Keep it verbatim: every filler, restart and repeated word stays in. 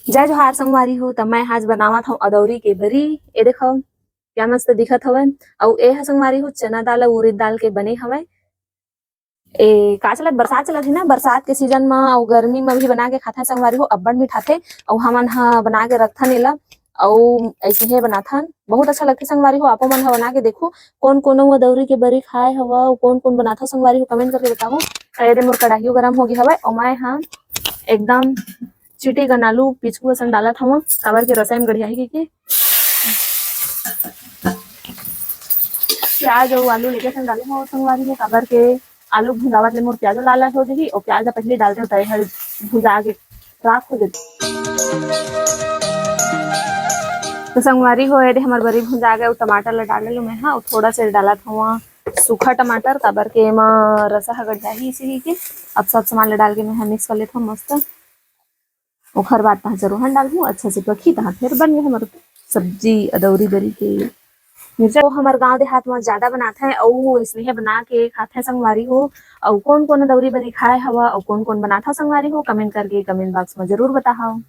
जय जोहार संगवारी हो, त मैं आज बनावत हूँ अदौरी के बरी। ए देखो, क्या मस्त दिखत हवय। अउ ए ह संगवारी हो, चना दाल अउ उरीद दाल के बने हवय। ए का चलत, बरसात चलत हे ना, बरसात के सीजन म अउ गर्मी म भी बना के खाथे संगवारी हो, अब्बड़ मिठाथे। अउ हमन ह बना के रखथन एला, अउ ऐसे हे बनाथन, बहुत अच्छा लगथे संगवारी हो। आपो मन ह बना के देखो, कोन कोन अउ अदौरी के बरी खाए हवा, अउ कोन कोन बनाथव संगवारी हो, कमेंट करके बताओ। त ए दे मोर कढ़ाई गरम हो गए हवय, अउ मैं ह एकदम चिटी कन आलू पिचकू असन डालत हवं, काबर के रसोई में गढ़ियाही के, के प्याज अउ आलू लेके असन डाले हवं संगवारी हो, काबर के आलू भुंजावत ले मोर प्याजो लाल लाल हो जही, अउ प्याज ला पहले डालते होता है, भुंजा के राख हो जही। तो संगवारी हो, ये दे हमर बरी भुंजा गए, अउ टमाटर ला डाले लो मैं हा, अउ थोड़ा से डालत हवं सूखा टमाटर, काबर के एमा रसा ह गढ़ियाही इसी के। अब सब सामान ला डाल के मैं हा मिक्स कर लेत हवं मस्त। ओखर बाद तहाँ चरोहन डालहूँ, अच्छा से पकही, तहाँ फिर बन गए हमर सब्जी अदौरी बरी के मिर्चा। वो हमर गांव देहात म ज्यादा बनाथे, अउ इसने बना के खाथे संगवारी हो। अउ कोन कोन अदौरी बरी खाए हवा, अउ कोन कोन बनाथा संगवारी हो, कमेंट करके कमेंट बॉक्स म जरूर बताहव।